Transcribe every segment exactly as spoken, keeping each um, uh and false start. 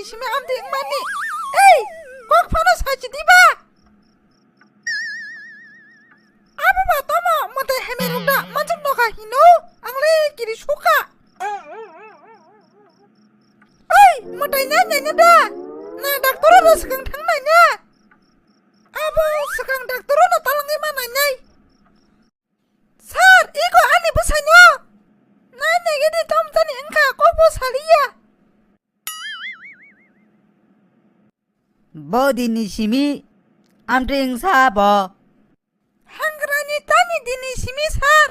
Simi amtwi wngmani. Ei, kok phano sachi diba? Abo ba tamo mote hemero da manjak nokha hino, ang le kiri suka. Ei, motai nai nai da. Na doctor ro swkang thang nai na. Abo swkang doctor no talangwi ma nai nai. Sir, iko ani bwsaino. Nai nai gidi tom tani wngkha, kok bo saliya. Bo dini simi amtwi wngsa bo. Hangrani tani dini simi sir.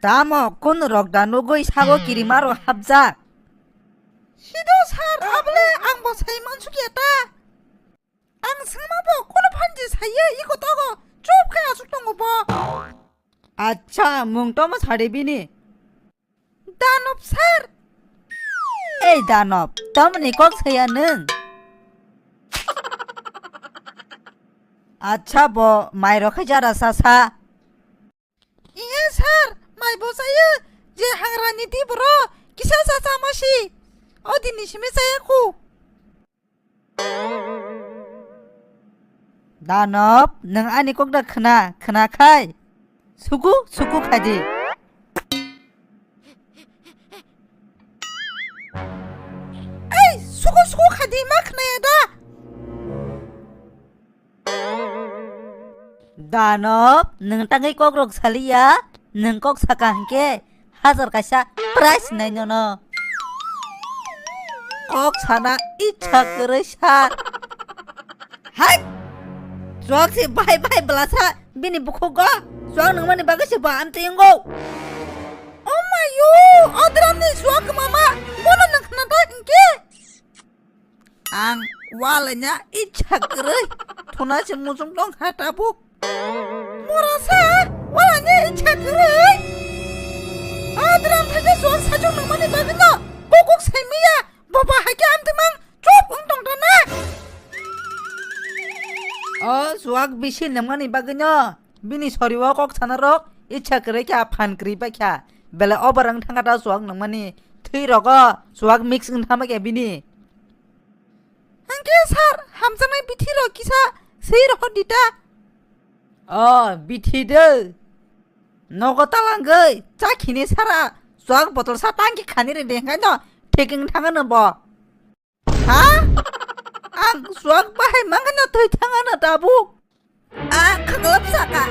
Tamo kun rok da nugwi sago kirima rok hapjak. Sido sir, abole ang bo sai mansukya ta. Ang swngma bo kono phanji saiye iko togo chup khe asuk tongo bo. Acha, mung tomo sadi bini? Danop sir. Ei Danop, tamni kok saya nwng? Acha, bo mai rok khai jara sa sa. Iye sir, mai bo saya je hangrani di bro, kisa sa sa masi. O dini simi saya ku. Danop, nwng ani kok da khna, khna khai. Suku, suku khai di. Ei, suku, suku khai di, ma khna ya da? Danop, nwng tangwi kok rok saliya, nwng kok saka hinkhe, hajar kaisa price nai nono. Kok sana icha kwrwi sir. Hai! Chuak se bai bai bwlasa bini bukhugo. Chuak nangmani bagwi se bo amtwi wngo. Oh my yo! Odramni chuak mama, bono nang khna ta hinkhe? Ang walaina icha kwrwi. Thuna se muchung tong kha tabuk. Mora sa, walaina icha kwrwi. Adram thaisa suak sajung nangmani bagwino kokok saimiya. Baba hai khe amtwi mang chup wng tong ta na. O suak bisi nangmani bagwino. Bini sori o kok sana rok icha kwrwi kha phan kwrwi bai kha. Belai over wng thang kha ta chuak nangmani. Thwi rogo chuak mix wng thangma khe bini. Hwnkhe sir, hamjaknai bithi rok kisa swi rohor di ta. O bithi de. Nogo talangwi chakhini sara chuak botol sa tangki khani rw de hwnkhe no thik wng thang no bo. Ha? Ang chuak bahai mangano twi thangano tabuk. A khaklap saka,